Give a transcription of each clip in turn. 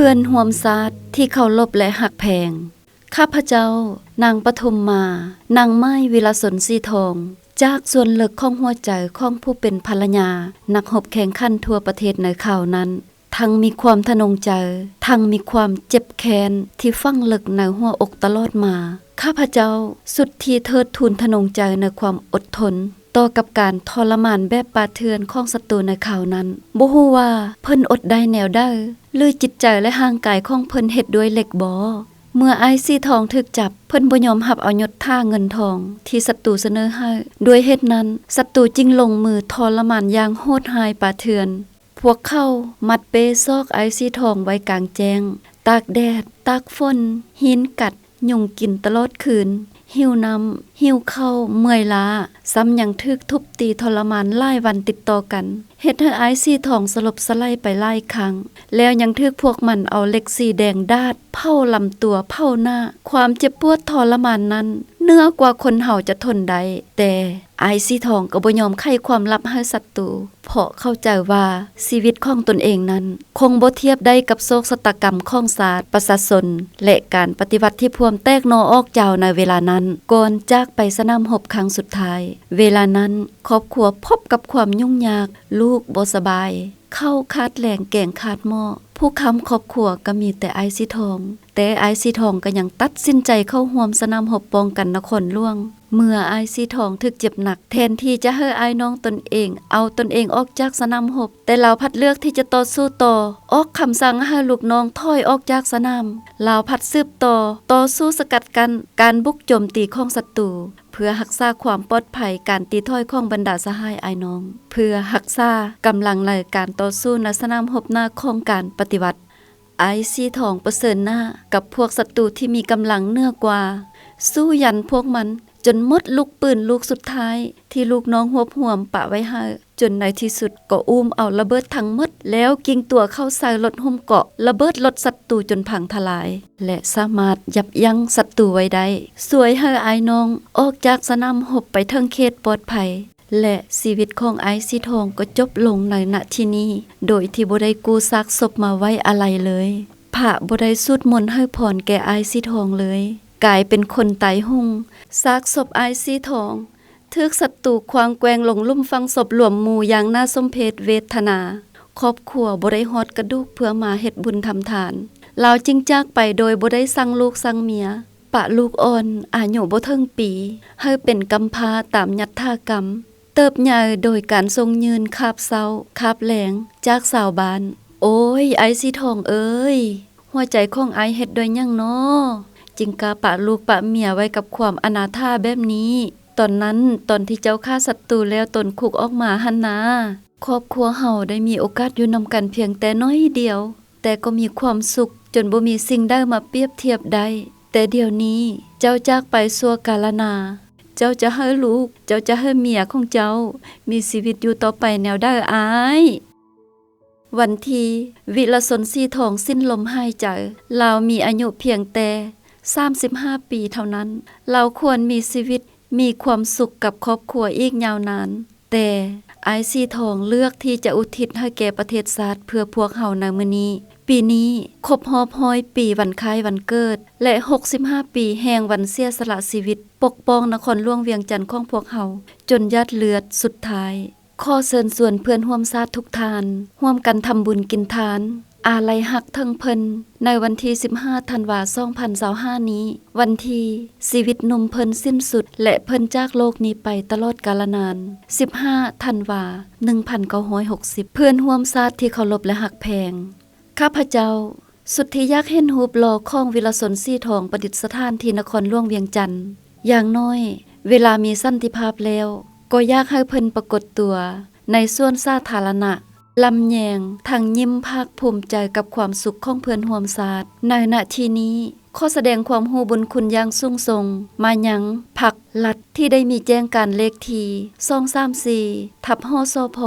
ພື່ອນຮ່ວມຊາດທີ່ເຄົາລົບ ແລະ ຮັກແພງ, ຂ້າພະເຈົ້າ ນາງປະທຸມມາ ນາງໄມ້ ວິລະຊົນ ສີທອງ ຈາກສ່ວນເລິກຂອງຫົວໃຈຂອງຜູ້ເປັນພັນລະຍາ ນັກຮົບແຂ່ງຂັນທົ່ວປະເທດໃນຄາວນັ້ນ ທັງມີຄວາມທະນົງໃຈ, ທັງມີຄວາມເຈັບແຄ້ນທີ່ຝັງເລິກໃນຫົວອົກຕະຫຼອດມາ. ຂ້າພະເຈົ້າສຸດທີ່ເທີດທູນທະນົງໃຈໃນຄວາມອົດທົນຕໍ່ກັບການທໍລະມານແບບປ່າເຖື່ອນຂອງສັດຕູໃນຄາວນັ້ນ. ບໍ່ຮູ້ວ່າເພິ່ນອົດໄດ້ແນວໃດ ຫຼືຈິດໃຈ ແລະ ຮ່າງກາຍຂອງເພິ່ນເຮັດດ້ວຍເຫຼັກບໍ? ເມື່ອອ້າຍສີທອງຖືກຈັບ, ເພິ່ນບໍ່ຍອມຮັບເອົາຍົດຖາເງິນທອງທີ່ສັດຕູສະເໜີໃຫ້. ດ້ວຍເຫດນັ້ນ, ສັດຕູຈຶ່ງລົງມືທໍລະມານຢ່າງໂຫດຮ້າຍປ່າເຖື່ອນ. ພວກເຂົາມັດເປ້ຊອກອ້າຍສີທອງໄວ້ກາງແຈ້ງ, ຕາກແດດ, ຕາກຝົນ, ຮີນກັດ, ຍຸງກິນຕະຫຼອດຄືນ, ຫິວນ້ຳ, ຫິວເຂົ້າ, ເມື່ອຍລ້າ, ຊ້ຳຍັງຖືກທຸບຕີທໍລະມານຫຼາຍວັນຕິດຕໍ່ກັນ, ເຮັດໃຫ້ອ້າຍສີທອງສະຫຼົບສະໄຫຼໄປຫຼາຍຄັ້ງ, ແລ້ວຍັງຖືກພວກມັນເອົາເຫຼັກສີແດງດາດ ເຜົາລຳຕົວ, ເຜົາໜ້າ. ຄວາມເຈັບປວດທໍລະມານນັ້ນເໜືອກວ່າຄົນເຮົາຈະທົນໄດ້, ແຕ່ອ້າຍສີທອງກໍບໍ່ຍອມໄຂຄວາມລັບໃຫ້ສັດຕູ. ເພາະເຂົ້າໃຈວ່າຊີວິດຂອງຕົນເອງນັ້ນຄົງບໍ່ທຽບໄດ້ກັບໂຊກຊະຕາກຳຂອງຊາດ, ປະຊາຊົນ ແລະ ການປະຕິວັດທີ່ພວມແຕກໜໍ່ອອກຈາວໃນເວລານັ້ນ. ກ່ອນຈາກໄປສະໜາມຮົບຄັ້ງສຸດທ້າຍ, ເວລານັ້ນຄອບຄົວພົບກັບຄວາມຫຍຸ້ງຍາກ, ລູກບໍ່ສະບາຍ, ເຂົ້າຂາດແລງ, ແກງຂາດໝໍ້, ຜູ້ຄ້ຳຄອບຄົວກໍມີແຕ່ອ້າຍສີທອງ. ແຕ່ອ້າຍສີທອງກໍຍັງຕັດສິນໃຈເຂົ້າຮ່ວມສະໜາມຮົບປ້ອງກັນນະຄອນຫຼວງ. ເມື່ອອ້າຍສີທອງຖືກເຈັບໜັກ, ແທນທີ່ຈະໃຫ້ອ້າຍນ້ອງຕົນເອງ ເອົາຕົນເອງອອກຈາກສະໜາມຮົບ, ແຕ່ລາວພັດເລືອກທີ່ຈະຕໍ່ສູ້ຕໍ່, ອອກຄຳສັ່ງໃຫ້ລູກນ້ອງຖອຍອອກຈາກສະໜາມ. ລາວພັດສືບຕໍ່ຕໍ່ສູ້ສະກັດກັ້ນການບຸກໂຈມຕີຂອງສັດຕູ, ເພື່ອຮັກສາຄວາມປອດໄພການຕີຖອຍຂອງບັນດາສະຫາຍອ້າຍນ້ອງ, ເພື່ອຮັກສາກຳລັງໃນການຕໍ່ສູ້ໃນສະໜາມຮົບໜ້າຂອງການປະຕິວັດ. ອ້າຍສີທອງປະເຊີນໜ້າກັບພວກສັດຕູທີ່ມີກຳລັງເໜືອກວ່າ, ສູ້ຢັນພວກມັນຈົນໝົດລູກປືນລູກສຸດທ້າຍທີ່ລູກນ້ອງຮວບຮວມປະໄວ້ໃຫ້, ຈົນໃນທີ່ສຸດກໍອູ້ມເອົາລະເບີດທັງໝົດ ແລ້ວກິ້ງຕົວເຂົ້າໃສ່ລົດຫຸ້ມເກາະ, ລະເບີດລົດສັດຕູຈົນພັງທະລາຍ ແລະ ສາມາດຢັບຢັ້ງສັດຕູໄວ້ໄດ້, ຊ່ວຍໃຫ້ອ້າຍນ້ອງອອກຈາກສະໜາມຮົບໄປເຖິງເຂດປອດໄພ. ແລະ ຊີວິດຂອງອ້າຍສີທອງກໍຈົບລົງໃນນະທີ່ນີ້ ໂດຍທີ່ບໍ່ໄດ້ກູ້ຊາກສົບມາໄວ້ອາໄລເລີຍ. ພະບໍ່ໄດ້ສູດມົນໃຫ້ພອນແກ່ອ້າຍສີທອງເລີຍ, ກາຍເປັນຄົນຕາຍໂຫງ. ຊາກສົບອ້າຍສີທອງຖືກສັດຕູຂວ້າງແກວ່ງລົງຫຼຸມຝັງສົບລວມໝູ່ຢ່າງໜ້າສົມເພດເວດທະນາ. ຄອບຄົວບໍ່ໄດ້ຮອດກະດູກເພື່ອມາເຮັດບຸນທຳທານ. ລາວຈຶ່ງຈາກໄປໂດຍບໍ່ໄດ້ສັງລູກສັງເມຍ. ປະລູກອ່ອນອາຍຸບໍ່ເຖິງປີໃຫ້ເປັນກຳພ້າຕາມຍັດຖາກຳ, ເຕີບໃຫຍ່ໂດຍການສົ່ງຍື່ນຄາບເຊົ້າຄາບແລງຈາກຊາວບ້ານ. ໂອ້ຍ ອ້າຍສີທອງເອີຍ, ຫົວໃຈຂອງອ້າຍເຮັດດ້ວຍຫຍັງນໍ ຈຶ່ງກ້າປະລູກປະເມຍໄວ້ກັບຄວາມອະນາຖາແບບນີ້? ຕອນນັ້ນ, ຕອນທີ່ເຈົ້າຂ້າສັດຕູແລ້ວຕົນຄຸກອອກມາຫັ້ນນາ, ຄອບຄົວເຮົາໄດ້ມີໂອກາດຢູ່ນຳກັນພຽງແຕ່ໜ້ອຍດຽວ, ແຕ່ກໍມີຄວາມສຸກຈົນບໍ່ມີສິ່ງໃດມາປຽບທຽບໄດ້. ແຕ່ດຽວນີ້ເຈົ້າຈາກໄປຊົ່ວກາລະນາ, ເຈົ້າຈະໃຫ້ລູກ, ເຈົ້າຈະໃຫ້ເມຍຂອງເຈົ້າມີຊີວິດຢູ່ຕໍ່ໄປແນວໃດອ້າຍ? ວັນທີ ວິລະຊົນ ສີທອງ ສິ້ນລົມຫາຍໃຈ. ລາວມີອາຍຸພຽງແຕ່ສາມສິບຫ້າປີເທົ່ານັ້ນ. ລາວຄວນມີຊີວິດ, ມີຄວາມສຸກກັບຄອບຄົວອີກຍາວນານ. ແຕ່ອ້າຍສີທອງເລືອກທີ່ຈະອຸທິດໃຫ້ແກ່ປະເທດຊາດເພື່ອພວກເຮົາໃນມື້ນີ້. ປີນີ້ຄົບຮອບຮ້ອຍປີວັນຄ້າຍວັນເກີດ ແລະ ຫົກສິບຫ້າປີແຫ່ງວັນເສຍສະຫຼະຊີວິດປົກປ້ອງນະຄອນຫຼວງວຽງຈັນຂອງພວກເຮົາຈົນຫຍາດເລືອດສຸດທ້າຍ. ຂໍເຊີນຊວນເພື່ອນຮ່ວມຊາດທຸກທ່ານ ຮ່ວມກັນທຳບຸນກິນທານ ອາໄລຮັກເຖິງເພິ່ນ ໃນວັນທີສິບຫ້າ ທັນວາ ສອງພັນຊາວຫ້ານີ້, ວັນທີ່ຊີວິດໜຸ່ມເພິ່ນສິ້ນສຸດ ແລະ ເພິ່ນຈາກໂລກນີ້ໄປຕະຫຼອດກາລະນານ, ສິບຫ້າ ທັນວາ ໜຶ່ງພັນເກົ້າຮ້ອຍຫົກສິບ. ເພື່ອນຮ່ວມຊາດທີ່ເຄົາລົບ ແລະ ຮັກແພງ, ຂ້າພະເຈົ້າສຸດທີ່ຢາກເຫັນຮູບຫຼໍ່ຂອງວິລະຊົນ ສີທອງ ປະດິດສະຖານທີ່ນະຄອນຫຼວງວຽງຈັນ. ຢ່າງໜ້ອຍເວລາມີສັນຕິພາບແລ້ວ, ກໍຢາກໃຫ້ເພິ່ນປາກົດຕົວໃນສວນສາທາລະນະ, ລຳແຍງທັງຍິ້ມພາກພູມໃຈກັບຄວາມສຸກຂອງເພື່ອນຮ່ວມຊາດ. ໃນນະທີ່ນີ້, ຂໍສະແດງຄວາມຮູ້ບຸນຄຸນຢ່າງສູງສົ່ງມາຍັງພັກລັດທີ່ໄດ້ມີແຈ້ງການເລກທີສອງສາມສີ່ ທັບ ຫສພ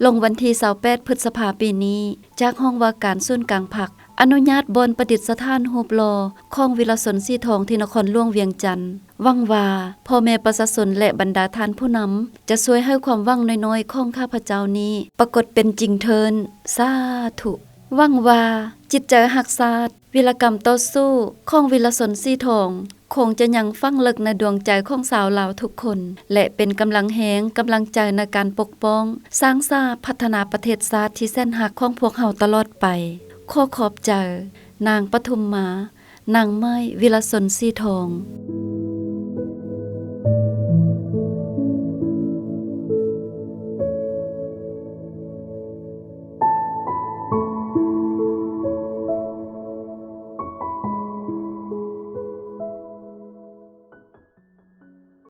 ລົງວັນທີຊາວແປດ ພຶດສະພາ ປີນີ້ ຈາກຫ້ອງວ່າການສູນກາງພັກ ອະນຸຍາດບ່ອນປະດິດສະຖານຮູບຫຼໍ່ຂອງວິລະຊົນ ສີທອງ ທີ່ນະຄອນຫຼວງວຽງຈັນ. ຫວັງວ່າພໍ່ແມ່ປະຊາຊົນ ແລະ ບັນດາທ່ານຜູ້ນຳ ຈະຊ່ວຍໃຫ້ຄວາມຫວັງນ້ອຍໆຂອງຂ້າພະເຈົ້ານີ້ປາກົດເປັນຈິງເທີ້ນ. ສາທຸ. ຫວັງວ່າຈິດໃຈຮັກຊາດ, ວິລະກຳຕໍ່ສູ້ຂອງວິລະຊົນ ສີທອງ ຄົງຈະຍັງຝັງເລິກໃນດວງໃຈຂອງຊາວລາວທຸກຄົນ ແລະ ເປັນກຳລັງແຮງ, ກຳລັງໃຈໃນການປົກປ້ອງ, ສ້າງສາ, ພັດທະນາປະເທດຊາດທີ່ແສນຮັກຂອງພວກເຮົາຕະຫຼອດໄປ. ຂໍຂອບໃຈ ນາງປະທຸມມາ, ນາງເໝີຍ ວິລະຊົນ ສີທອງ.